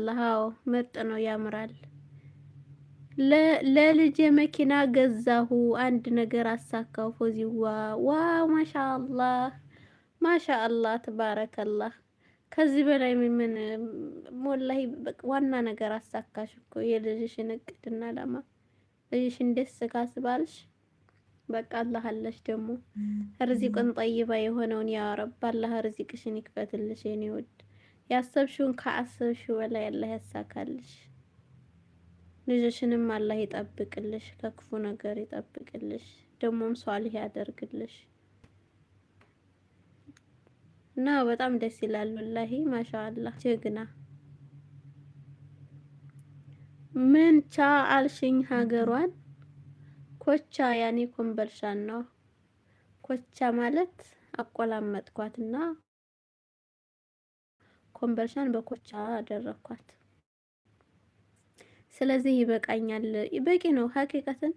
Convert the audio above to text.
ማሻአላህ። አዎ ምርጥ ነው፣ ያምራል። ለልጄ መኪና ገዛሁ፣ አንድ ነገር አሳካው። ፎዚዋ wow፣ ማሻአላህ ማሻአላህ፣ ተባረከላህ። ከዚህ በላይ ምን ወላሂ ዋና ነገር አሳካሽ እኮ፣ የልጅሽን እቅድና አላማ። ልጅሽን ደስ ካስባልሽ በቃ አላህ አለሽ። ደግሞ ርዚቅን ጠይባ የሆነውን ያ ረብ አላህ ርዚቅሽን ይክፈትልሽ የኔ ውድ። ያሰብሽውን ከአሰብሽው በላይ አላህ ያሳካልሽ። ልጅሽንም አላህ ይጠብቅልሽ፣ ከክፉ ነገር ይጠብቅልሽ፣ ደግሞም ሷሊህ ያደርግልሽ። እና በጣም ደስ ይላል ወላሂ ማሻአላህ ጀግና። ምን ቻ አልሽኝ ሀገሯን? ኮቻ ያኔ ኮምበልሻን ነው። ኮቻ ማለት አቆላመጥኳትና ኮምበልሻን በኮቻ አደረኳት። ስለዚህ ይበቃኛል፣ በቂ ነው ሀቂቀትን።